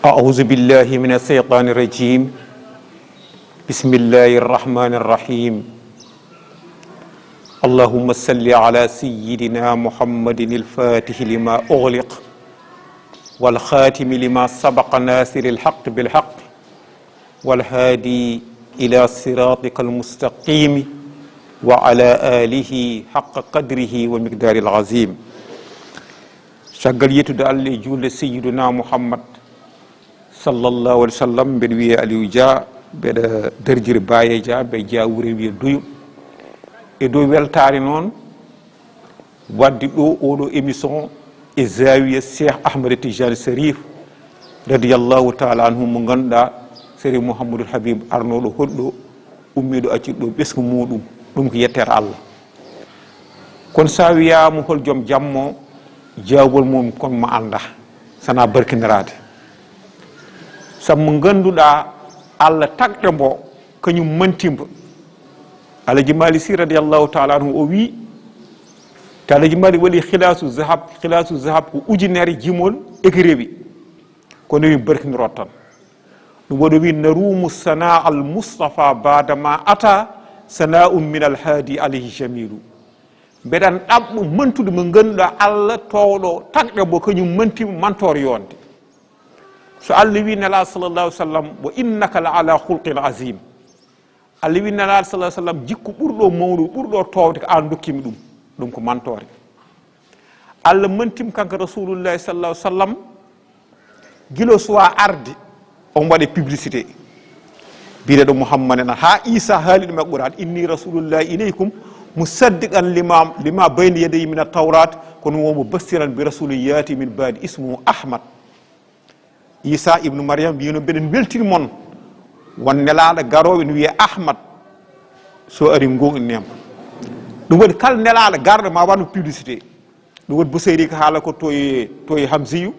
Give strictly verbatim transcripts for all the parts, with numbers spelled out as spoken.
أعوذ بالله من الشيطان الرجيم. بسم الله الرحمن الرحيم. اللهم صل على سيدنا محمد الفاتح لما أغلق والخاتم لما سبق ناصر الحق بالحق والهادي إلى صراطك المستقيم وعلى آله حق قدره ومقداره العظيم. Caggal yettude Allah e juulde Sayyiduna Muhammad sallallahu alaihi wasallam, mbeɗa wiyee Aliou Dia, mbeɗa darjiri Baye Dia, mbeɗa jeyaa wuro wiyee Duyu. E dow weltaare noon waɗde ɗo oɗo émission e Zawiya Cheikh Ahmed Tidiane Serif radiyallahu taala anhu, mo ngannduɗaa Serif Mouhamadul Habib arnooɗo hoɗɗo, ummiiɗo accuɗo ɗo ɓesngu muɗum, ɗum ko yettere Allah. Kono so a wiyaama hol joom jammo, jaawol mum kon mo annda, sana barkiniraade. Sabu mo ngannduɗaa Allah tagɗo mbo, kañum manti mbo. Alaji Malik Si radiyallahu taala anhu o wi, te Alaji Malik waɗi khilasu zahab, khilasu zahab ko ujunere jimol eki rewi. Kono wi barkinirot tan. Ɗum waɗo wi: "Narumu sana al Mustafa badama ata, sana'un min al hadi alayhi jamilu." Mbeɗan ɗaɓɓu mantude mo ngannduɗaa Allah towɗo tagɗo mbo, kañum manti mantoor yonde. So Allah wi Nela sallallahu alaihi wasallam: "Wa innaka la ala khulqin azim." Allah wi Nela sallallahu alaihi wasallam: "Jikku ɓurɗo mawnude, ɓurɗo towde ko an dokkimi ɗum." Ɗum ko mantoore. Allah mantim kanko Rasulullahi sallallahu alaihi wasallam, gilo suwa arde, on waɗe publicité. Biɗeɗo Muhammad en ha Isa haali ɗum e Qur'an: "Inni rasulullahi ilaykum musaddiqan lima, lima bayna yadayya min at-tawrat, kono wa mubassiran bi rasulin yati min ba'di ismuhu Ahmad." Isa ibnu Maryam wino: "Mbeɗen weltini mon won nelaaɗo garoowo ene wiyee Ahmad, so ari gomɗinee mo." Ɗum waɗi kala nelaaɗo garɗo ma waɗ mo publicité. Ɗum waɗi Busayri ko haala ko toye, toye Hamziyu: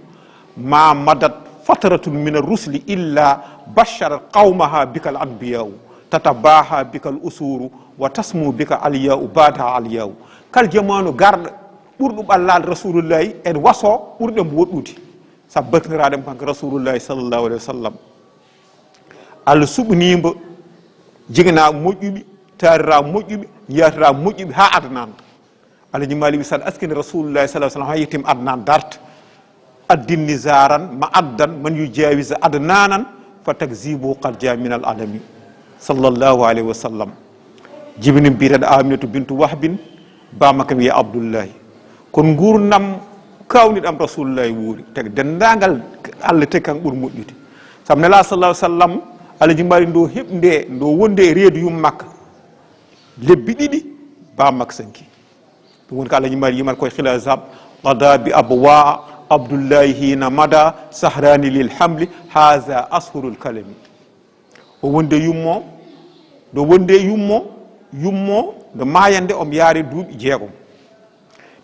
"Ma madat fatratun min ar-rusli illa basharat qawmaha bikal anbiya'u, tatabaha bikal usuru, wa tasmu bika alya'u badaha alya'u." Kala jamaanu garɗo ɓurɗo ɓallaade Rasulullahi en waso ɓurɗo mo woɗɗude. Sabu barkiniraade mo kanko Rasulullahi sallallahu alaihi wasallam. Allah suɓanii mbo jigana moƴƴuɓe, taarira moƴƴuɓe, yaatira moƴƴuɓe ha Adnan. Alaji Malik wi: "San askini Rasulullahi sallallahu alaihi wasallam ha yettim Adnan dart. Addin nizaran ma addan man yujawiz Adnanan fa takzibu qad ja min al alami." Sallallahu alaihi wasallam. Jibini mbiyeteeɗo Aminatu bintu Wahbin, bamaka wiye Abdullahi. Kono nguurndam kawniɗam Rasulullahi wuuri. Tagi denndaangal Allah tagi kan ɓuri moƴƴude. Sabu Nela sallallahu alaihi wasallam, Alaji Malik ndo heɓ-, nde, ndo wonde e reedu yum Makka. Lebbi ɗiɗi, bamaka sanki. Ɗum woni ko Alaji Malik yimal koye Khilal Zab: "Qada bi abwa Abdullahi hina mada, sahrani lil hamli, haza ashurul kalami." O wonde yummo, ɗo wonde yummo, yummo ɗo maayande omo yaari duuɓi jeegom.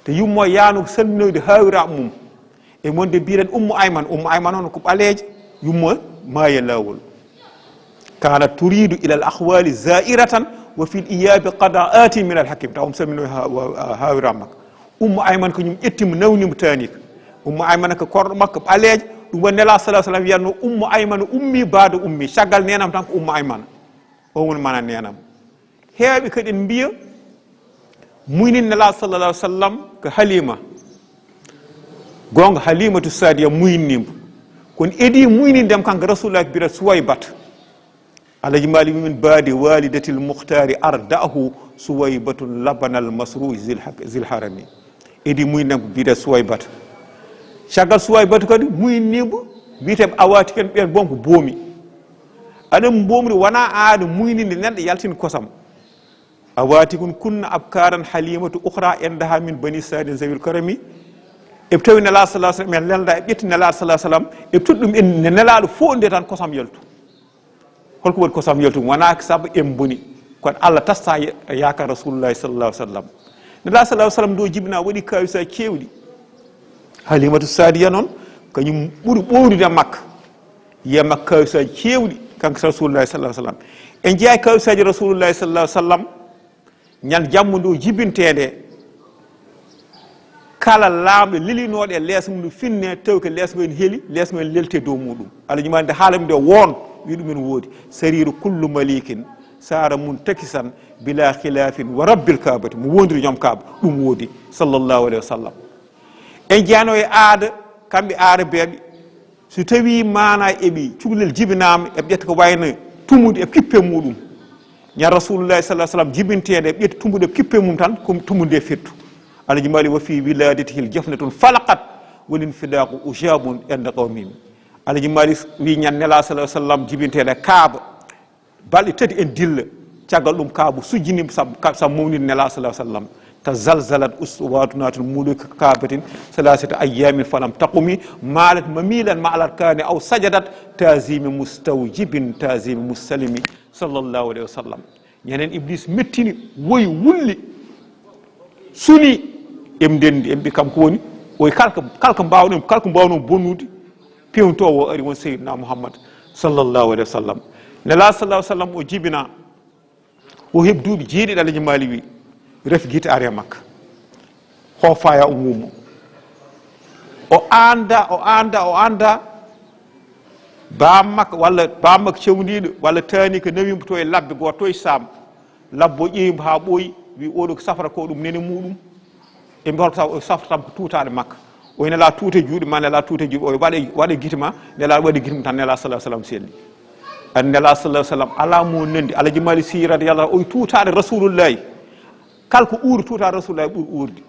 Te yummo yaano salminoyde haawiraaɓe mum. E wonde mbiren Ummu Ayman, Ummu Ayman on ko ɓaleejo, yummo maayi e laawol. "Kanat turidu ila al akhwali zairatan wa fil iyabi qada ati min al hakim." Taw omo salminoy ha-, wa-, haawiraaɓe makko. Ummu Ayman ko ñum ƴettimo, nawnimo, taaniko. Ummu Ayman ko korɗo makko ɓaleejo. Ɗum woni Nela sallallahu alaihi wasallam wiyatno: "Ummu Ayman ummi bada ummi." Caggal nenam tan ko Ummu Ayman. O woni mana nenam. Heewɓe kadi en mbiya muynin Nela sallallahu alaihi wasallam ko Halima. Gonga Halimatu Sadiya muynimbo. Kono edi muynindem kanko Rasulullah ko bira Suwaybat. Alaji Malik min badi walidatil Muhtari arda'ahu Suwaybatun labanal masru zil hak-, zil harami. Edi muynam ko biyetee Suwaybat. Caggal Suwaybat kadi muynimbo, wiyetee awati ken ɓen bon ko boomi. Aɗen mbomri wona aada muyninde neɗɗo yaltin kosam. Awati kun kunna abkaran Halimatu ukhra indaha min bani Sadin zawil karami. E tawi Nela sallallahu alaihi wasallam, en lelda e ƴetti Nela sallallahu alaihi wasallam, e tuɗɗum en ne nelaɗo fof nde tan kosam yaltu. Holko waɗi kosam yaltu? Wona ko sabu en boni, kono Allah tasta ya-, yaaka Rasulullahi sallallahu alaihi wasallam. Nela sallallahu alaihi wasallam ndo jibina waɗi kawisa cewɗi. Halimatu Sadiya noon, kañum ɓuri ɓooynude makka. Yiya makka kawisa cewɗi, kanko Rasulullahi sallallahu alaihi wasallam. En jeeya kawisaji Rasulullahi sallallahu alaihi wasallam, ñande jamma ndo jibintede. Kala laamɗo lelinooɗo e leeso mum, finne, tawi ko leeso ngo ene heli, leeso ngo ene lelti e dow muɗum. Alhaji Malick nde haala mi nde, woon, wi ɗum ene woodi. Sariiru kullu malikin saara muntakisan bila khilafin wa rabbil Kaabati. Mo woondiri joom Kaaba, ɗum woodi, sallallahu alayhi wa sallam. En jeyano e aada, kamɓe aarabeeɓe, so tawi maana eɓi cukalel jibinaama, eɓe ƴetta ko wayno tumudi e kippe muɗum. Ñan Rasulullahi sallallahu alaihi wasallam jibinteende, eɓe ƴetta tumudi e kippe mum tan, ko tumudi e fettu. Alhaji Malick, wa fi wiladatihi jafnatun falaqat wal infidaqu ujabun inda qawmihim. Alhaji Malick wi ñan Nela sallallahu alaihi wasallam jibinteende Kaaba. Balɗe tati en dilla, caggal ɗum Kaabu sujjini sab-, ka-, sabu mawninde Nela sallallahu alaihi wasallam. Tazalzalat uswatunatul muluki Kaabatin salasata ayyamin falam taqumi, malat mamilan ma alarkani aw sajadat tazimi mustawjibin tazimi mustalimi, sallallahu alaihi wasallam. Ñanen Iblis mettini, woyi, wulli, suni, em ndendi, em mbi kam ko woni, oy kalka, kalka mbawno, kalka mbawno bonnude, pewnitoowo o ari won Seydina Muhammad sallallahu alaihi wasallam. Nela sallallahu alaihi wasallam o jibina, o heɓi duuɓi jeeɗiɗi, Alhaji Malick wi, ref gite are makka. Ho faya o ngumo. O anda, o anda, o anda. Bam makka walla bam makka cewdiɗo walla tani ko nawimo to e labbe go to e Sam. Labbo ƴeewimo ha ɓooyi, wi oɗo ko safrata ko ɗum nene muɗum. E mbi holko sa-, o safrata tan ko tuutaɗe makka. O wi Nela tuuta juuɗe ma, Nela tuuta juuɗe, o waɗa, waɗa gite ma, Nela waɗa gite mum tan, Nela sallallahu alaihi wasallam selli. An Nela sallallahu alaihi wasallam ala mo nandi, Alhaji Malick Sy radiyallahu anhu, o wi tuutaɗe Rasulullahi. Kala ko uuri tuutaɗe Rasulullahi ɓuri uurde.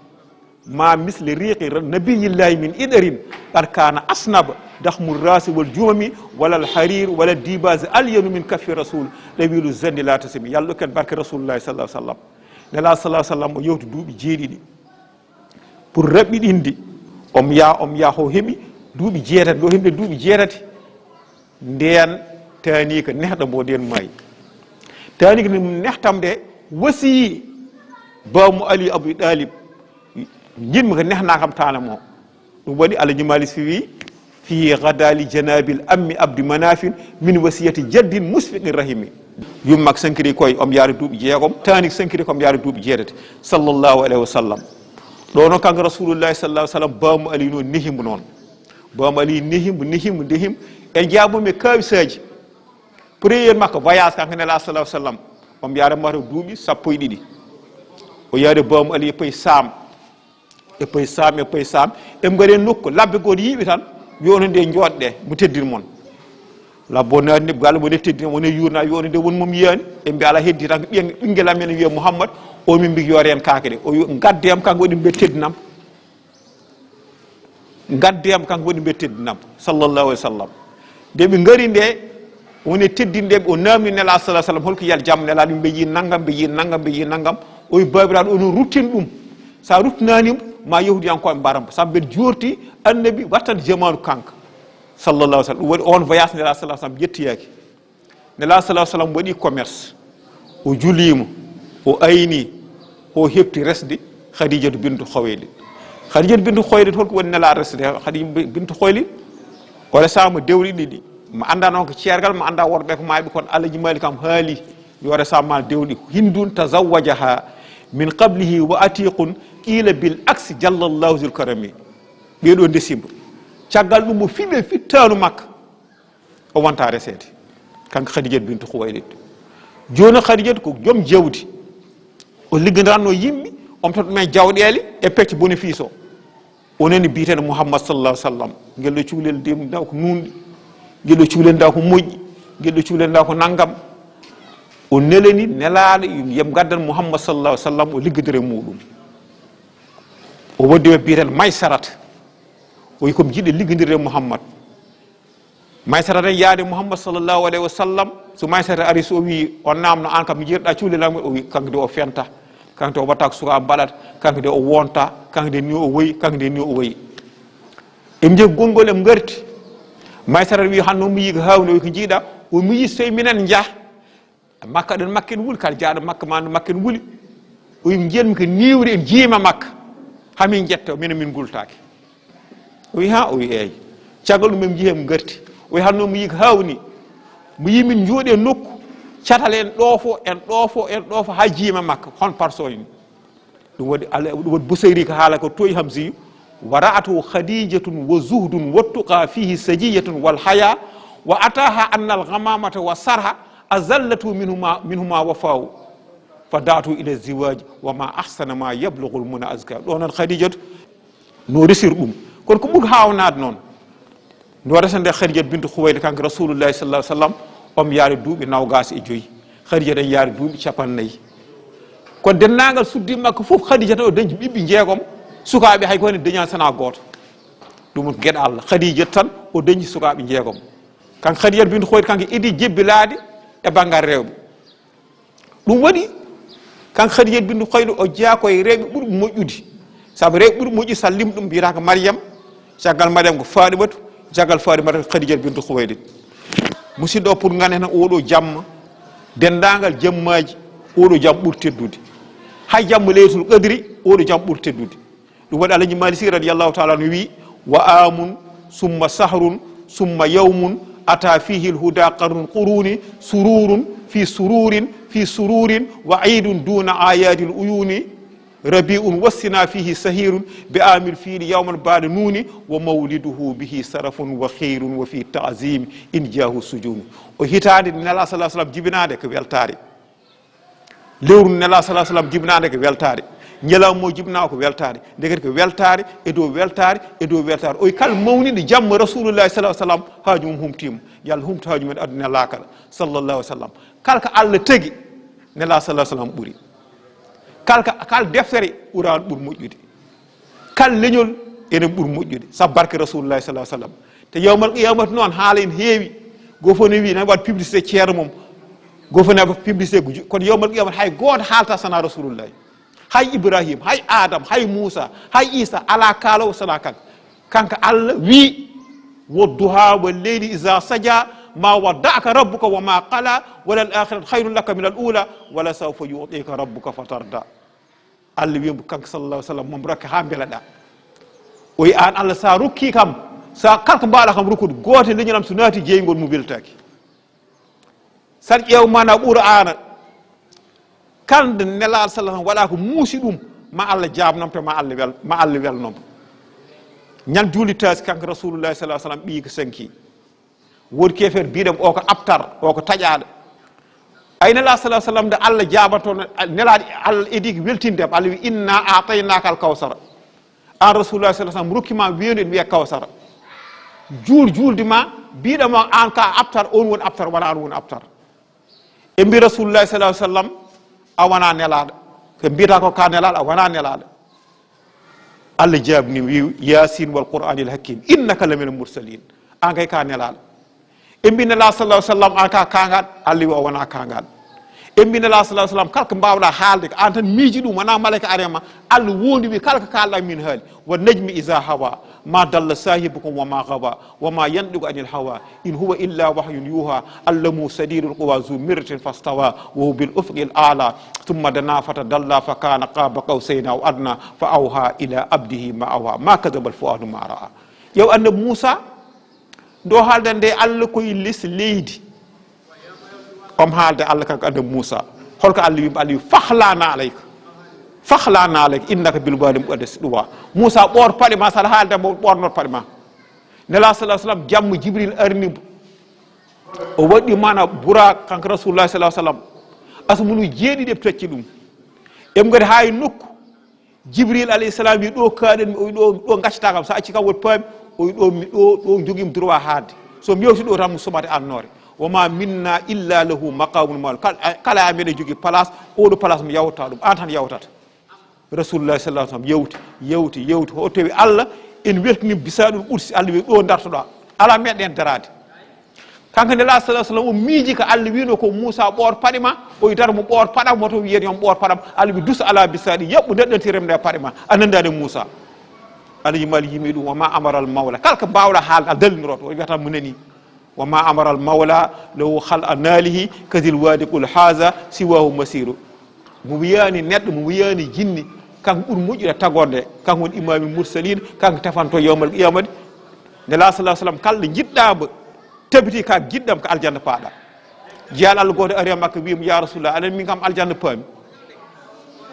Ma misli riqi ra-, nabiyillahi min idarin, qad kana asnaba, dahmu rasi wal jumami, wala al harir, wala dibazi alyanu min kaffi rasul, dawilu zandi la tasimi. Yallo ken barke Rasulullahi sallallahu alaihi wasallam. Nela sallallahu alaihi wasallam o yewti duuɓi jeeɗiɗi. Pour raɓɓiɗinde, omo yaha, omo yaha, o heɓi duuɓi jeetati, ɗo heɓde duuɓi jeetati, ndeen taani ko nehɗo mo ndeen maayi. Taani ko nehtam nde wasiyi baamu Ali Abu Ɗalib, njiɗmi ko nehna kam taana mo. Ɗum waɗi Alhaji Malick Sy wi, fi ghada li janabil ammi abdi manafin min wasiyati jaddin musfiqin rahimi. Yummak sankiri koye omo yaari duuɓi jeegom, taani sankiri ko omo yaari duuɓi jeetati, sallallahu alaihi wasallam. Ɗo noon kanko Rasulullahi sallallahu alaihi wasallam, baamu Ali noon nehimo noon. Baamu Ali nehimo, nehimo, nehimo. En jaabumi e kawisaaji. Premier makko voyage kanko Nela sallallahu alaihi wasallam, omo yaari mata duuɓi sappo e ɗiɗi. O yaari baamu Ali e payi Sam. E payi Sam, e payi Sam. E ngari nokku, labbe gooto yiiɓe tan, yo onon de njooɗɗe, mo teddin mon. Labbo naatni galle mo de teddin, woni yurna, yo onon de won mum yiyaani. E mbi ala heddi tan, ɓiyen, ɓinngel amen wiye Muhammad, o min mbi yoore en kaake de. O yo ngadde am kanko waɗi mbe teddinam. Ngadde am kanko waɗi mbe teddinam, sallallahu alaihi wasallam. Nde ɓe ngari nde, woni teddinde ɓe, o namni Nela sallallahu alaihi wasallam, holko yiyata jam Nela, ɗum mbe yi nangam, mbe yi nangam, mbe yi nangam. O wi baabiraaɗo, onon ruttin ɗum. Sa ruttinanimo, ma yahudiyankooɓe mbaram, sabu mbeɗa jorti annabi wattan jamaanu kanko, sallallahu alaihi wasallam. Ɗum waɗi on voyage Nela sallallahu alaihi wasallam ƴettoyaaki. Nela sallallahu alaihi wasallam waɗi commerce, o juliima, o ayni, o hefti resde Khadijatu bintu Khuwaylid. Khadijatu bintu Khuwaylid, holko woni Nela resde Khadija bintu Khuwaylid? O resama dewɗe ɗiɗi. Mi anda noon ko ceergal, mi anda worɓe ko maaɓe, kono Alhaji Malick kam haali yo resama dewɗe. Hindun tazawwajaha min qablihi wa atiqun qila bil aksi jallallahu zul karami. Ɓeɗo ndesima. Caggal ɗum o fiɓe fittanu makka. O wonta reseede, kanko Khadijat bintu Khuwaylid. Jooni Khadijat ko joom jawdi. O liggandiranno yimɓe, omo totta ɗumen jawɗeele e pecce bénéfice o. O nani biyeteeɗo Muhammad sallallahu alaihi wasallam. Ngel ɗo cukalel de nda ko nunɗi. Ngel ɗo cukalel nda ko moƴƴi. Ngel ɗo cukalel nda ko nangam. O nelani nelaaɗo yim-, yem gaddan Muhammad sallallahu alaihi wasallam o liggandira e muɗum. O waddi o biyeteeɗo Maysarat. O wi ko mi jiɗɗo liggandirde e Muhammad. Maysara tan yaade Muhammad sallallahu alaihi wasallam. So Maysara ari, so o wi, on namno an kam mi jiɗɗa cuuɗi lam, o wi kanko de o fenta, kanko de o watta ko suka mbaɗata, kanko de o wonta, kanko de ni o woyi, kanko de ni o woyi. Em jehi gonngol em ngarti. Maysara wi hanno mi yi ko hawni, o wi ko jiiɗa, o mi yi so minen jah. Makka ɗen, Makka en wuli, kala jaaɗo Makka ma no Makka en wuli. O wi, njiyanmi ko niwri en jiima Makka. Hamin jetta, minen min gultaaki. O wi, ha? O wi, eeyi. Caggal ɗum en njehi en ngarti. O wi, hanno mi yi ko hawni. Mi yi min njooɗi e nokku. Catal en ɗoofo, en ɗoofo, en ɗoofo, ha jiima Makka. Hon parsoñ ni. Ɗum waɗi Ala-, ɗum waɗi Busayri ko haala ko toyi Hamsiyu. ورأته خديجة وزهد والتقى فيه سجية والحياء، وأتاها أن الغمامة والسرح أزلته منهما، منهما وفاء، فدعته إلى الزواج، وما أحسن ما يبلغ المنى أزكى. Ɗo noon Khadijatu no resir ɗum. Kono ko ɓuri haawnaade noon, no resande Khadijatu bintu Khuwaylid, kanko Rasulullahi sallallahu alaihi wasallam, omo yaari duuɓi noogaas e joyi. Khadijatu en yaari duuɓi cappanɗe nayi. Kono denndaangal suddi makko fof, Khadijatu o dañi ɓiɓɓe jeegom, sukaaɓe hay ko heen dañaani sanaa gooto. Ɗum ko geɗe Allah. Khadijatu tan o dañi sukaaɓe jeegom. Kanko Khadijatu bintu Khuwaylid, kanko idi jebbilaade e banngal rewɓe. Ɗum waɗi kanko Khadijatu bintu Khuwaylid o jeyaa ko e rewɓe ɓurɓe moƴƴude. Sabu rewɓe ɓurɓe moƴƴude, so a lim ɗum, mbiyata ko Maryam, caggal Maryam ko Fatimatu, caggal Fatimatu ko Khadijatu bintu Khuwaylid. Musidɗo o, pour ngannden tan, oɗo jamma, denndaangal jammaaji, oɗo jam ɓuri teddude. Hay jamma Laylatul Qadri, oɗo jam ɓuri teddude. Ɗum waɗi Alhaji Malik Sy radiyallahu taala anhu wi: وعام ثم شهر ثم يوم أتى فيه الهدى قرن القرون، سرور في سرور في سرور، وعيد دون أعياد العيون، ربيع وسنا فيه سهير، بعام الفيل يوما بعد نون، ومولده به شرف وخير وفيه تعظيم إن جاءه سجون. O hitaande Nelaaɗo sallallahu alaihi wasallam jibinaande ko weltaare. Lewru Nelaaɗo sallallahu alaihi wasallam jibinaande ko weltaare. Ñalawma o jibinaa ko weltaare. Ndekete ko weltaare e dow weltaare e dow weltaare. O wi kala mawniiɗo jamma Rasulullahi sallallahu alaihi wasallam, haaju mum humtiima. Yo Allah humtu haaju men aduna e laakara, sallallahu alaihi wasallam. Kala ko Allah tagi, Nelaaɗo sallallahu alaihi wasallam ɓuri. Kala ka, kala deftere Qur'an ɓuri moƴƴude. Kala leñol enen ɓuri moƴƴude. Sabu barke Rasulullahi sallallahu alaihi wasallam. Te yawmal qiyamati noon, haala ene heewi. Gooto fof ne wi, ne waɗa publicité ceerno mum. Gooto fof ne waɗa publicité ko ju-, kono yawmal qiyamati hay gooto haalta sana Rasulullahi. Hay Ibrahim, hay Adam, hay Musa, hay Isa, alaa kaaloowo sana kanko. Kanko Allah wi: والضحى والليل إذا سجى، ما ودعك ربك وما قلى، وللآخرة خير لك من الأولى، ولسوف يعطيك ربك فترضى. Allah wi mo, kanko sallallahu alaihi wasallam, mom rokke haa mbelaɗaa. O wi aan Allah, so a rokki kam, so a kala ko mbaawɗaa kam rokkude, gooto e leñol am so naati jeyngol mo weltaaki. So a ƴeew maanaa Qur'aana, kala nde Nelaaɗo sallallahu alaihi wasallam waɗa ko muusi ɗum, ma Allah jaabnam to ma Allah wel-, ma Allah welnom. Ñande juulde taasi, kanko Rasulullahi sallallahu alaihi wasallam, ɓiyi ko sanki. Woodi keefeer biiɗam o ko abtar, o ko taƴaaɗo. Ay Nelaaɗo sallallahu alaihi wasallam, nde Allah jaabanto, Nelaaɗo Allah idi ko weltinde mo, Allah wi: إنا أعطيناك الكوثر. Aan Rasulullahi sallallahu alaihi wasallam, rokki ma weendu ene wiya Kawsara. Juul juulde ma, biiɗam o aan ka abtar, on woni abtar, wona aan woni abtar. Ɓe mbi Rasulullahi sallallahu alaihi wasallam, a wona nelaaɗo. Ko mbiyata ko ka nelaaɗo, a wona nelaaɗo. Allah jaabni mo, wi: ياسين والقرآن الحكيم إنك لمن المرسلين. Aan kay ka nelaaɗo. Ɓe mbi Nelaaɗo sallallahu alaihi wasallam, aan ka kaangal? Allah wi o wona kaangal. Ɓe mbi Nelaaɗo sallallahu alaihi wasallam, kala ko mbaawɗaa haalde ko aan tan miiji ɗum, wona malaika ari e ma. Allah wondi wi kala ko kaalɗaa min haali. والنجم إذا هوى ما ضل صاحبكم وما غوى وما ينطق عن الهوى إن هو إلا وحي يوحى علمه شديد القوى ذو مرة فاستوى وهو بالأفق الأعلى ثم دنا فتدلى فكان قاب قوسين أو أدنى فأوحى إلى عبده ما أوحى ما كذب الفؤاد ما رأى. Ƴeew Annabi Muusa, ɗo haalda nde Allah koye les leydi. Omo haalda Allah kanko Annabi Muusa. Holko Allah wi? Allah wi: فاخلع نعليك. فاخلع نعليك إنك بالواد المقدس طوى. Muusa, ɓoor paɗe ma, so aɗa haalda mo, ɓoornor paɗe ma. Nelaaɗo sallallahu alaihi wasallam, jamma Jibril arni mo. O waɗi maanaa Buraak, kanko Rasulullahi sallallahu alaihi wasallam. Asmanu jeeɗiɗi ɓe tacci ɗum. Eɓe ngari haa e nokku. Jibril alayhi salam wi: ɗo kaaɗen mi, o wi: ɗo, ɗo gaccata kam, so acci kam woto paami. O wi: ɗo mi, ɗo, ɗo jogimi droit haalde. So mi yewti ɗo tan mi suɓate annoore. وما منا إلا له مقام معلوم. Kala, kala e meɗen jogii place, oɗo place mo yawta ɗum, aan tan yawtata. Rasulullah sallallahu alaihi wasallam yewti, yewti, yewti, o tawi Allah ene weltini bisaɗul qudsi, Allah wi: ɗo dartoɗa, ala meɗen daraade. Kanko Nelaaɗo sallallahu alaihi wasallam, o miiji ko Allah wino ko Muusa: ɓoor paɗe ma. O wi: dar mo ɓoor paɗam. Mo to wiyete on ɓoor paɗam. Allah wi: dus ala bisaɗi, yaɓɓu neɗɗanti remde e paɗe ma. A nandani Muusa. Allah yimal yimi ɗum: وما أمر المولى. Kala ko mbawɗa haalde, Allah dalliniroto. O wiyata mo nani. وما أمر المولى له خلع نعله كذي الوادي قل هذا سواه مسير. Mo wiyani neɗɗo, mo wiyani jinni, kanko ɓuri moƴƴude tagorde, kanko woni imamul mursalin, kanko tefanto yawmal qiyamati. Nelaaɗo sallallahu alaihi wasallam, kala nde jiɗɗa mo, tabiti ka jiɗɗam ko aljanna paaɗa. Jeyal Allah gooto ari e makko, wiimo: ya Rasulullah, aɗa anndi min kam aljanna paami?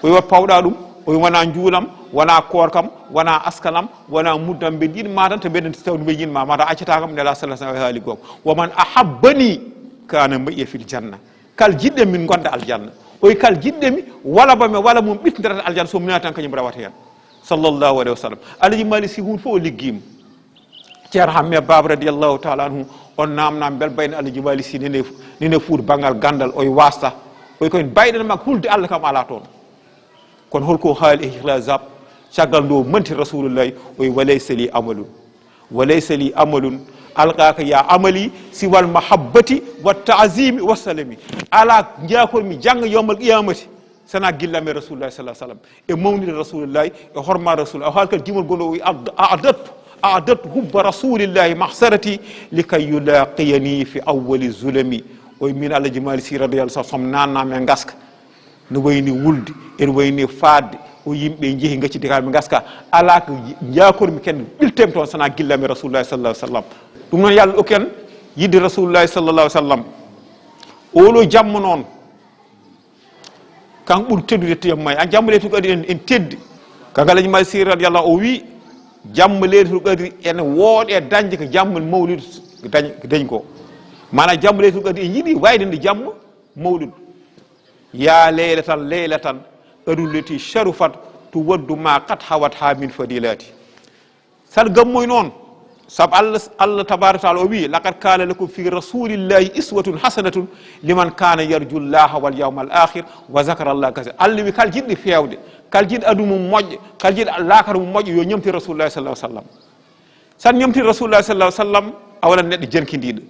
O wi: wat pawɗa ɗum. O wi, wona njuulam, wona koorkam, wona askanam, wona muddam, mbeɗa yiɗ ma tan, to mbeɗen taw mbeɗa yiɗ ma, mata accata kam, Nela sallallahu alaihi wasallam haali goonga. Wa man ahabbani kana ma'iya fil janna. Kal jiɗɗo min gonda aljanna. O wi, kal jiɗɗo mi, wala ba mi, wala mum ɓittirata aljanna, so mi naati tan kañum rawata hen. Sallallahu alaihi wasallam. Alaji Malik Si, hunde fof o liggiima. Ceerno Hamme Baaba radiyallahu taala anhu, on namnama bel bayno Alaji Malik Si nene, nene Fuuta banngal ganndal, o wi wasta. O wi koyen bayɗen makko hulde Allah kam ala toon. Kono holko haali e Ikhlas Zab? Caggal nde o manti Rasulullahi, o wi, "Wa laysa li amalun. Wa laysa li amalun alqaka ya amali siwal mahabbati wa ta'zimi wa salami." Ala njakormi jannga yawmal qiyamati sana gillam e Rasulullahi sallallahu alaihi wasallam, e mawnide Rasulullahi, e horma Rasul. O haali kadi jimol gonɗo, o wi, "Ad-, a'dadtu, a'dadtu hubba Rasulillahi mahsarati likay yulaqiyani fi awwali zulami." O wi, min Alaji Malik Si radiyallahu anhu, somi nannama e ngaska, no wayni wulde, ene wayni fadde, o yimɓe jeehi gacci de kam ɓe ngaska, ala ko njakormi ken ɓiltemi toon sana gillam e Rasulullahi sallallahu alaihi wasallam. Ɗum noon, yo Allah okku en yidde Rasulullahi sallallahu alaihi wasallam. Oɗo jamma noon, kan ɓuri teddude to yamma e an jamma leydi ko adi en, en teddi. Kanko Alaji Malik Si radiyallahu o wi, jamma leydi ko adi ene wooɗe dañde ko jamma mawlid dañ, dañ ko. Maanaam jamma leydi ko adi en yiɗi wayde nde jamma mawlid. Ya laylatan laylatan adullati sharufat tuwaddu ma qad hawat ha min fadilati. Sal gammoy noon, sabu Allah, Allah tabaraka taala o wi, "Laqad kana lakum fi rasulillahi iswatun hasanatun liman kana yarju llaha wal yawmal akhir wa zakara llaha kathira." Allah wi, kal jiɗɗo fewde, kal jiɗɗo adu mum moƴƴo, kal jiɗɗo lakara mum moƴƴo, yo ñamti Rasulullahi sallallahu alaihi wasallam. San ñamti Rasulullahi sallallahu alaihi wasallam, a wonat neɗɗo jankindiɗo.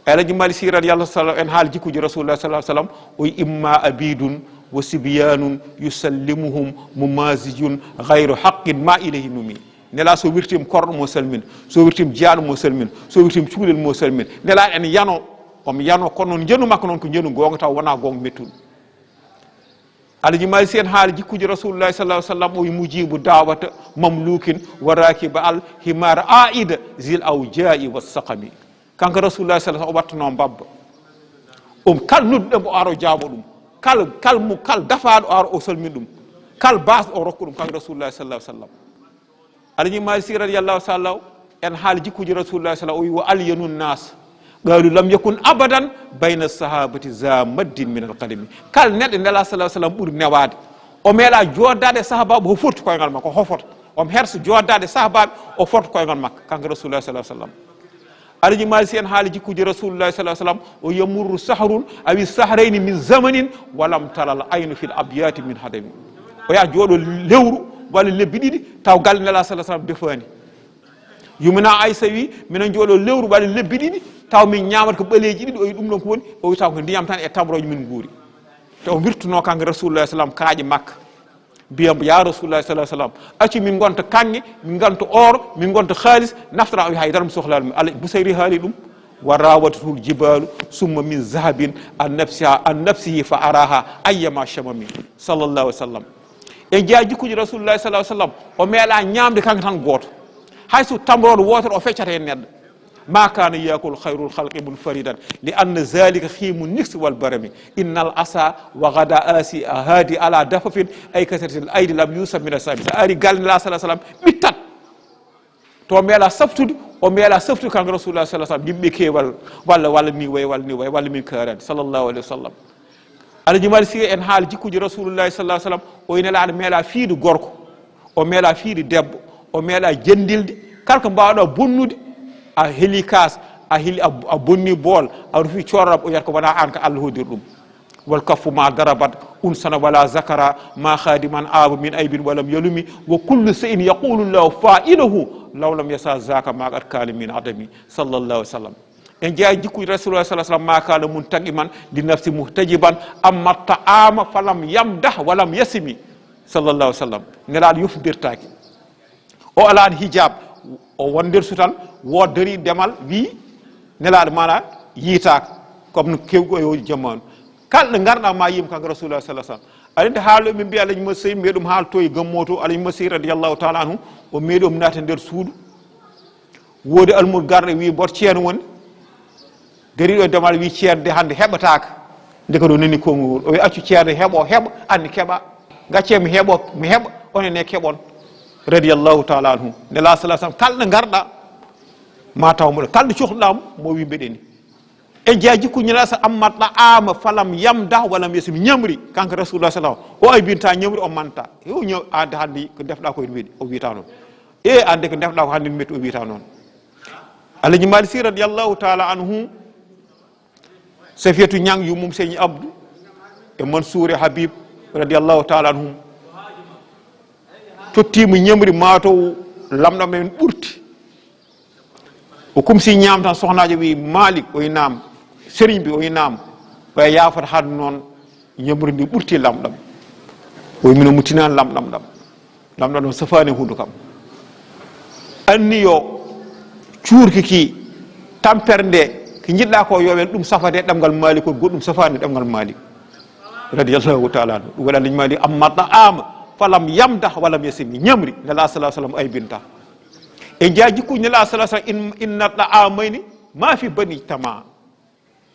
Alaji Malik Si radiyallahu taala en haali jikkuji Rasulullah sallallahu alaihi wasallam, o wi, "Imma abidun wa sibyanun yusallimuhum mumazijun ghayru haqqin ma ilayhi numi." Nela so wirtim korɗo mo salmin, so wirtim jiyaaɗo mo salmin, so wirtim cukalel mo salmin. Nela en yano, om yano kono noon njenu makko noon ko njenu goonga taw wona goonga mettuɗo. Alaji Malik Si en haali jikkuji Rasulullah sallallahu alaihi wasallam, o wi, "Mujibu da'wata mamlukin wa rakiba al himar aida zil awja'i was saqami." Kanko Rasulullah sallallahu alaihi wasallam o wattuno mbabba. Um kal nodduɗo mo o aro jaabo ɗum. Kal, kal mo, kal dafaɗo o aro o salmin ɗum. Kal basɗo o rokku ɗum kanko Rasulullah sallallahu alaihi wasallam. Alaji Malik Si radiyallahu ta'ala anhu en haali jikkuji Rasulullah sallallahu alaihi wasallam, o wi, "Wa alyanu nas qalu lam yakun abadan bayna sahabati za maddin min alqadami." Kal neɗɗo Nela sallallahu alaihi wasallam ɓuri newaade. O meeɗa jooddaade sahabaɓe o forti koyngal makko, o hofoto. O hersa jooddaade sahabaɓe o forta koyngal makko kanko Rasulullah sallallahu alaihi wasallam. Alaji Malik Si en haali jikkuji Rasulullah sallallahu alaihi wasallam, o yamurru sahrun awi sahrayni min zamanin walam taral aynu fil abyati min hadami. O yaha jooɗo lewru walla lebbi ɗiɗi taw galle Nela sallallahu alaihi wasallam defaani. Yumina Aisha wi, minen jooɗo lewru walla lebbi ɗiɗi taw min ñaamata ko ɓaleeji ɗiɗi, o wi ɗum ɗon ko woni, o wi taw ko ndiyam tan e tamrooje min nguuri. Te o wirtuno kanko Rasulullah sallallahu alaihi wasallam kaaƴe makka. Mbiya, "Ya Rasulullah sallallahu alaihi wasallam, accu min gonta kaŋŋe, min gonta or, min gonta haalis, naftara." O wi, "Haydara mi sohlaali min." Alaji Busayri haali ɗum. "Wa rawadatul jibalu summa min zahabin an nafsiha, an nafsihi fa araha ayyama shamami." Sallallahu alaihi wasallam. En jeyaa jikkuji Rasulullah sallallahu alaihi wasallam. O meeɗa ñaamde kanko tan gooto. Hay so tamroodo wootere o feccata heen neɗɗo. "Ma kana yakul khairul khalqi munfaridan li anna zalika khimu niksi wal barami. Innal asa wa ghada asi ahadi ala dafafin ay kasratil aidi lam yusam min asabi." So ari galle Nela sallallahu alaihi wasallam ɓittat. To meeɗa saftude, o meeɗa saftude kanko Rasulullah sallallahu alaihi wasallam, yimɓe keewal, walla, walla ni way, walla ni way, walla min kaarani, sallallahu alaihi wasallam. Alaji Malik Si en haali jikkuji Rasulullah sallallahu alaihi wasallam, o wi Nelaaɗo meeɗa fiide gorko, o meeɗa fiide debbo, o meeɗa jendilde, kala ko mbawɗa bonnude, a heli kaas, a heli, a, a bonni bool, a rufi corrab, o wiyata ko wona an ko Allah hoddiri ɗum. "Wal kaffu ma darabat unsana wala zakara ma khadiman abu min aibin walam yalumi, wa kullu shay'in yaqulu llahu fa'iluhu law lam yasha zaka ma qad kana min adami." Sallallahu alaihi wasallam. En jeyaa jikkuji Rasulullah sallallahu alaihi wasallam, "Ma kana muntaqiman li nafsi muhtajiban amma ta'ama falam yamdah walam yasimi." Sallallahu alaihi wasallam. Nelaaɗo yoftindirtaake. O alaani hijab, o won nder sutal, wood dari demal, wi Nelaaɗo mana yiitaaka, comme no kewgo e o jamaanu. Kala ɗo ngarɗa ma yiima kanko Rasulullah sallallahu alaihi wasallam. Aɗa andi haala min mbiya Alaji Malik Si, mbiya ɗum haala to e gammo to, Alaji Malik Si radiyallahu ta'ala anhu, o meeɗi o naata nder suudu. Woodi almuudo garɗo wi, "Mboɗo ceerno woni?" Dariiɗo e demal wi, "Ceerno de hannde heɓataaka." Ndeke ɗo nani konngol ngol. O wi, "Accu ceerno heɓo, heɓa, anni keɓa." Gacce mi heɓo, mi heɓa, onon ne keɓon. Radiyallahu taala anhu. Nela sallallahu alayhi wasallam, kala ɗo ngarɗa, ma taw mo ɗo. Kala ɗo cohluɗa mo, mo wi mbeɗeni. E jeeya jikku ñala sa amma ɗa ama falam yamdah walam yasim ñamri. Kanko Rasulullah sallallahu alayhi wasallam. O aybinta ñamri, o manta. Yo ñaw, ande hande ko defɗa ko ene weɗi. O wiyata noon. E ande ko defɗa ko hande metti, o wiyata noon. Alhaji Malick Sy radiyallahu taala anhu. Safiyatu Ñang yummum Seyni Abdou e Mansour e Habib radiyallahu taala anhum. Tottiima ñemri mataw lamɗam en ɓurti. O kumsi ñaam tan sohnaajo wi Malik, o wi naam. Serigne bi, o wi naam. Ɓe yaafata hade noon ñemri ndi ɓurti lamɗam. O wi mino mutinaani lamɗam ɗam. Lamɗo ɗon safaani huudu kam. Anniyo cuurki ki, tampere nde, ki njiɗɗa ko yo wel ɗum safade ɗemngal Malik, ko goɗɗum safaani ɗemngal Malik. Radiyallahu taala anhu. Ɗum waɗa Alhaji Malik, amma ta'ama falam yamdah walam yasimi. Ñamri, Nela sallallahu alayhi wasallam aybinta. E jeeya jikku Nela sallallahu alayhi wasallam, in-, inna ta'amayni ma fi bani tama.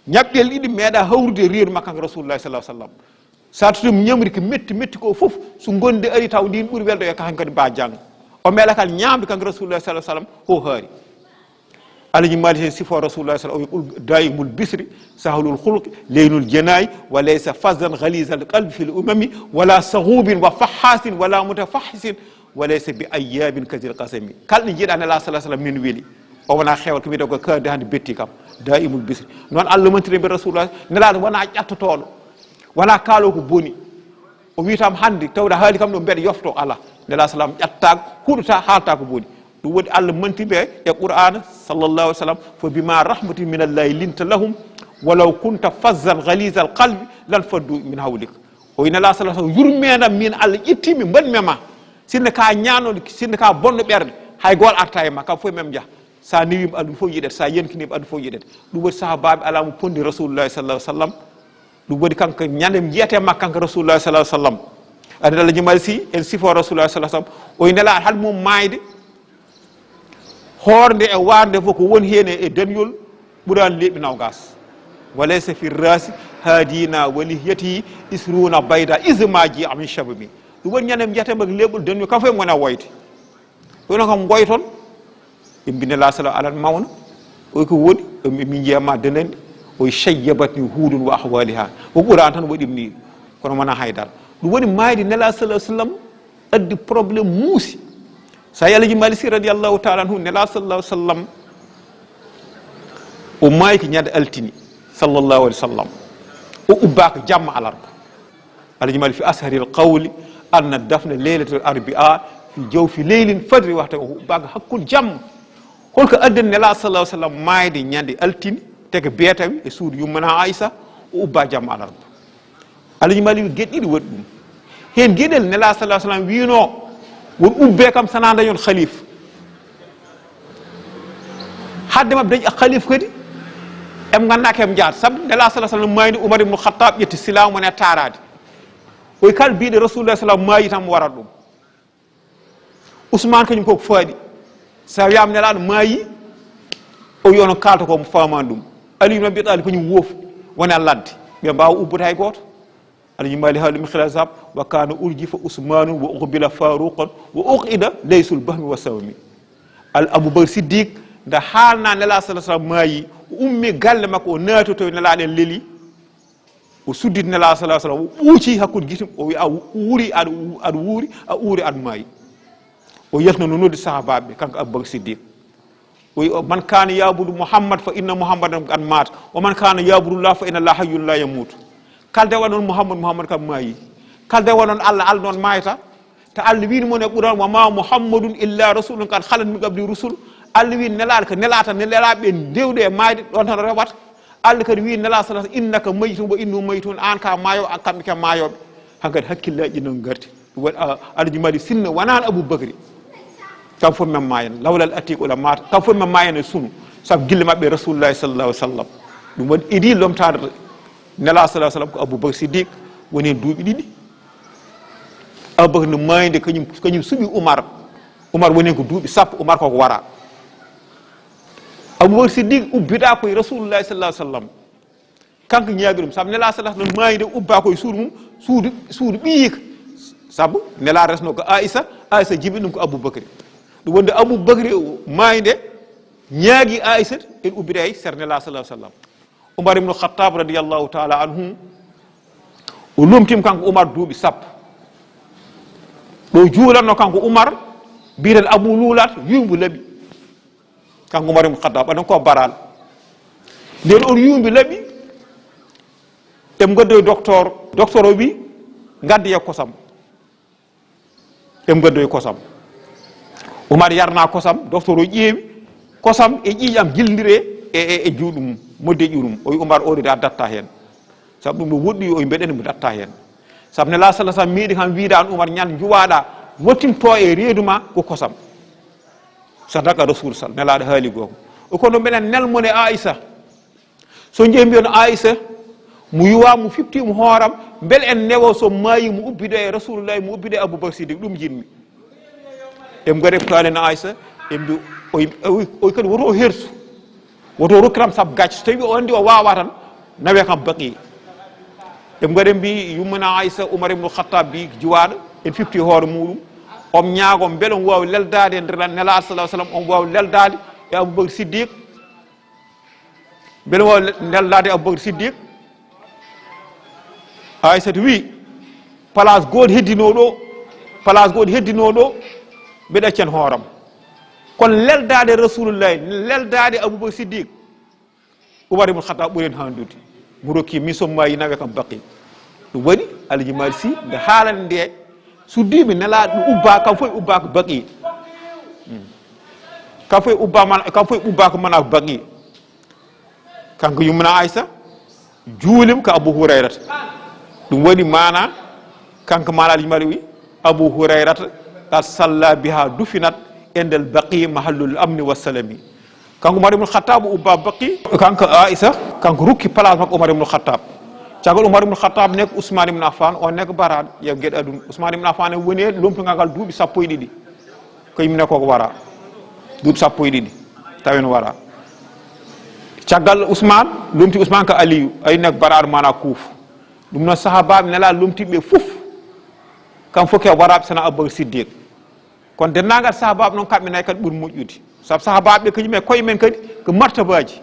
Ñaɓɓel ɗiɗi meeɗa hawrude e reedu makko kanko Rasulullah sallallahu alayhi wasallam. Sa totum ñamri ko metti metti ko fof, so gonde ari taw ndin ɓuri welɗo e ko hankadi mba jang. O meeɗa kal ñaamde kanko Rasulullah sallallahu alayhi wasallam, ho haari. Alhaji Malik Sy sifo Rasulullah sallallahu alayhi wasallam, o wi, "Qul daimul bisri, sahlul khulqi, laynul janayi, wa laysa fazzan ghalizal qalbi fil umami, wala saghubin wa fahhasin, wala mutafahisin, wa laysa bi ayyabin kazil qasami." Kala ɗo jiiɗa Nela sallallahu alayhi wasallam min weli. O wona xewal ko wiyde ko kaadi hande betti kam. Daimul bisri. Noon Allah mantiri ɓe Rasulullah. Nelaɗo wona ƴattotoɗo. Wona kaalo ko boni. O wiytam hande tawde haali kam ɗo mbeɗa yofto ala. Nela salam ƴatta, huɗota, haalta ko boni. Ɗum waɗi Allah manti ɓe e Qur'ana sallallahu alayhi wasallam. "Fa bima rahmatin min Allahi linta lahum. Walaw kunta fazzan ghalizal qalbi lan faddu min hawlik." O wi Nela sallallahu alayhi wasallam, "Yurmeenam min Allah ƴettimi, mbaɗmi ma. Sinno ka ñaano, sinno ka bonɗo ɓernde, hay gool arta e ma, kam fof mem jah. Sa niwima aduna fof yiɗete, sa yenkinima aduna fof yiɗete." Ɗum waɗi sahabaɓe ala mo pondi Rasulullah sallallahu alayhi wasallam. Ɗum waɗi kanko ñande jiyete makko kanko Rasulullah sallallahu alayhi wasallam. Adi Alhaji Malik Sy en sifo Rasulullah sallallahu alayhi wasallam. O wi Nela hade mum maayde. Hoorde e waarde fof ko woni heen e dañol ɓuraani leeɓi nawgas. Wa laysa fi rasi hadina wa lihiyati isruna bayda isma ji amin shabami. Ɗum woni ñande mbiyata mak leeɓol dañol kam fof e gona woyde. Kono kam ngoyton. Ɓe mbinde la sala alan mawna. Oy ko woni? Ɗum ɓe min jeeyama denandi. Oy shayyabatni hudun wa ahwaliha. Ko Qur'an tan waɗi ɗum ni. Kono wona haydara. Ɗum woni maayde Nela sallallahu alayhi wasallam. Addi problème muusi. Sa Alhaji Malik Sy radiyallahu taala anhu, Nela sallallahu alayhi wasallam, o maayi ko ñande altini sallallahu alayhi wasallam. O ubbaaka jamma alarba. Alhaji Malik fi asharil qawli anna dafna laylatul arbi'a fi jawfi laylin fadri waxta, o ubbaaka hakkunde jamma. Holko addani Nela sallallahu alayhi wasallam maayde ñande altini, teke beetawi e suudu yummana Aïssa, o ubba jamma alarba. Alhaji Malik wi geɗe ɗiɗi waɗi ɗum. Heen geɗel Nela sallallahu alayhi wasallam wino won ubbe kam sana dañon khalifa. Hadde mabɓe dañi khalifa kadi, em ganda ko em jaata. Sabu Nela sallallahu alayhi wasallam mayni Umar ibn Khattab ƴetti silamu mon e taarade. Oy kala biɗe Rasulullah sallallahu alayhi wasallam maayi tan mo warat ɗum. Ousmane kañum koko faaɗi. Sa wiyama Nelaɗo maayi, o wi onon kalta ko mo famani ɗum. Ali ibn Abi Talib kañum woofi, wona ladde. Ɓe mbawa ubbude hay goto. Alhaji Malik haali ɗum khilaf zab, wa kana urjifa Ousmanu wa uqbila Faruqan wa uqida laysul bahmi wa sawmi. Al Abubakar Siddiq, nde haalna Nela sallallahu alayhi wasallam maayi, o ummi galle makko, o naati to Nelaɗo en leeli. O sudditi Nela sallallahu alayhi wasallam, o ɓuuci hakkunde gite, o wi, "A wuuri, aɗa wu-, aɗa wuuri, a wuuri, aɗa maayi." O yaltino no noddi sahabaɓe, kanko Abubakar Siddiq. O wi, "Man kana yabudu Muhammad fa inna Muhammadan qad mat, wa man kana yabudu Allah fa inna Allah hayyun la yamut." Kalde waɗon Muhammad, Muhammad kam maayi. Kalde waɗon Allah, Allah noon maayata. Te Allah wini mon e Qur'an, "Wa ma Muhammadun illa rasulun qad khalat min qabli rusul." Allah wini Nelaɗo ko nelata, ne nelaɓe ndewde e maayde, ɗon tan rewata. Allah kadi wini Nela sallallahu alayhi wasallam, "Innaka mayitun wa innahum mayitun." An ka maayo, an kamɓe ke maayoɓe. Hankadi hakkillaji noon garti. Ɗum waɗi, a, Alhaji Malik sinno wonano Abubakri. Kam fof men maayan. Lawlal atiqu la maata. Kam fof men maayan e sunu. Sabu gille maɓɓe Rasulullahi sallallahu alayhi wasallam. Ɗum waɗi idi lomtade Nela sallallahu alayhi wasallam ko Abubakar Siddiq woni hen duuɓi ɗiɗi. Abubakar no maayde, kañum, kañum suɓi Umar. Umar woni hen ko duuɓi sappo, Umar koko wara. Abubakar Siddiq ubbita koye Rasulullahi sallallahu alayhi wasallam. Kanko ñaagi ɗum, sabu Nela sallallahu alayhi wasallam maayde ubba koye suudu mum, suudu, suudu ɓiyiika. Sabu Nelaaɗo resno ko Aisa, Aisa jibi ɗum ko Abubakri. Ɗum wonde Abubakri maayde ñaagi Aisa, en ubbita e sere Nelaaɗo sallallahu alaihi wasallam. Umar ibn Khattab radiyallahu ta'ala anhu, o lumtim kanko Umar duuɓi sappo. Ɗo juulanno kanko Umar, biyeteeɗo Abu Lulat, yuumbu laɓi. Kanko Umar ibn Khattab, aɗon ko baraal. Nden on yuumbi laɓi, em gaddoy docteur, docteur o wi, ngaddi e kosam. Em gaddoy kosam. Umar yarna kosam, docteur o ƴeewi, kosam e ƴiiƴam jillindire e, e, e juuɗum, modde ƴuuɗum. O wi Umar, o de a datta heen. Sabu ɗum no woɗɗi, o wi mbeɗen mo datta heen. Sabu Nelaaɗo sallallahu alaihi wasallam miiɗi kam wiide an Umar ñande njuwaaɗa, wottinto e reedu ma ko kosam. Sadaka Rasul sal, Nelaaɗo haali goonga. O kono mbeɗen nelmone Aisa. So jeeyi mbiyon Aisa, mo yuwa mo fifti mo hooram, mbele en newo so maayi mo ubbido e Rasulullahi, mo ubbido e Abubakar Siddiq, ɗum jinmi. Em gare ko kaalen Aisa, em mbi, oy, oy, oy kadi woto o hersu. Woto o rokkiram sab gacce. So tawi o andi o wawa tan, nawe kam baqi. Em gare mbi yummana Aisa, Umar ibn Khattab mbi juwaɗo, en fifti hoore muɗum. Om ñaago mbele on wawi leldade e nder Nelaaɗo sallallahu alaihi wasallam, on wawi leldade e Abubakar Siddiq. Mbele on wawi leldade e Abubakar Siddiq. Aisata wi, place goto heddino ɗo, place goto heddino ɗo, mbeɗa accen hooram. Kono leldade Rasulullahi, leldade Abubakar Siddiq, Umar ibn Khattab ɓuren handude. Mo rokki min sommayi nawe kam baqi. Ɗum waɗi Alhaji Malick Sy nde haalande nde, suddiɓe Nelaaɗo ɗum ubba, kam fof ubba ko baqi. Hmm. Kam fof ubba man, kam fof ubba ko mana ko baqi. Kanko yummana Aisa, juulim ko Abu Hurairata. Ɗum waɗi mana, kanko mana Alhaji Malick wi, Abu Hurairata, qad salla biha dufinat indal baqi mahallul amni wassalami. Kanko Umar ibn Khattab ubba baqi. Kanko Aisa, kanko rukki place makko Umar ibn Khattab. Caggal Umar ibn Khattab nek Ousmane ibn Affan, on nek baraɗo, ya geɗa ɗum. Ousmane ibn Affan en woni e lomtugal ngal duuɓi sappo e ɗiɗi. Ko yimne koko wara. Duuɓi sappo e ɗiɗi. Tawen wara. Caggal Ousmane, lomti Ousmane ko Aliyu, ay nek baraɗo mana kuuf. Ɗum noon sahabaɓe Nelaaɗo lomtiɓe fof. Kam fof ke waraɓe sana Abubakar Siddiq. Kono denndaangal sahaabaaɓe noon, kamɓe nayi kadi ɓuri moƴƴude. Sabu sahaabaaɓe ɓe kañum e koye men kadi ko martabaaji.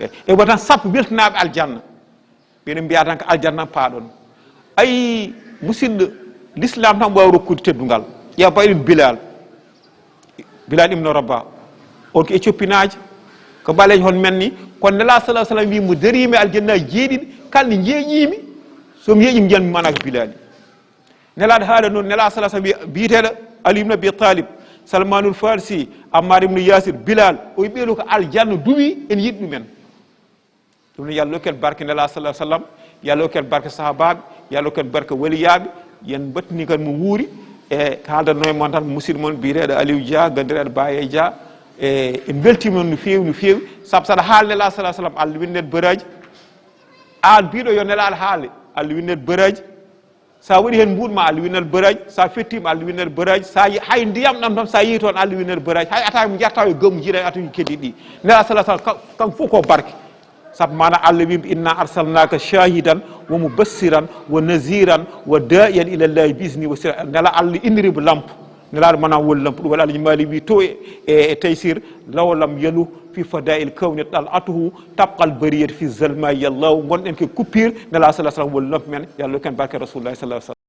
E, e watan sappo weltinaaɓe aljanna. Ɓe no mbiya tan ko aljanna paaɗon. Ayi, musidɗo, l'islam tan waawi rokkude teddungal. Ƴeewa ba eɗen Bilal. Bilal ibn Rabah. On ko Éthiopinaajo, ko ɓaleejo hon men ni. Kono Nelaaɗo sallallahu alaihi wasallam wi mo dariimi aljanna jeeɗiɗi, kala nde jeeƴiimi, so mi yeeƴiima njiyanmi mana ko Bilali. Nelaaɗo haala noon, Nelaaɗo sallallahu alaihi wasallam, biyeteeɗo Ali ibn Abi Talib, Salmanul Farsi, Ammar ibn Yasir, Bilal, o ɓeeɗo ko aljanna duwi, en yiɗi ɗumen. Ɗum noon, yo Allah rokku en barke Nelaaɗo sallallahu alaihi wasallam, yo Allah rokku en barke sahaabaaɓe, yo Allah rokku en barke waliyaaɓe, yen mbattini kadi mo wuuri, e haaldanno e mon tan musidɗo mon biyeteeɗo Aliou Dia, ganndiraaɗo Baye Dia, e en mbeltiima noon no feewi, no feewi, sabu saɗa haala Nelaaɗo sallallahu alaihi wasallam, Allah winnet baraaji, aan biiɗo yo Nelaaɗo haale, Allah winnet baraaji, Sa waɗi heen mbuuɗ ma, Allah winner baraaji. Sa fettiima, Allah winner baraaji. Sa yi-, hay ndiyam ɗam tan, sa yehi toon, Allah winner baraaji. Hay ataaya mo njarta e gamu jiiɗa e atuuji keddiiɗi ɗi. Nelaaɗo sallallahu alaihi wasallam, kam, kam fof ko barke. Sabu mana Allah wi, "Inna arsalnaka shahidan wa mubassiran wa naziran wa da'iyan ila Allahi bi izni wa sira." Nela Allah inniri mo lampo. Nelaaɗo mana woni lampo. Ɗum waɗi Alhaji Malick wi to e, e, e Taysir, "Law lam yalu fi fada'il kawni tal'atuhu, tabqal bariyatu fi zalma yallahu." Ngonɗen ko coupure, Nelaaɗo sallallahu alaihi wasallam woni lampo men. Yo Allah rokku en barke Rasulullah sallallahu alaihi wasallam.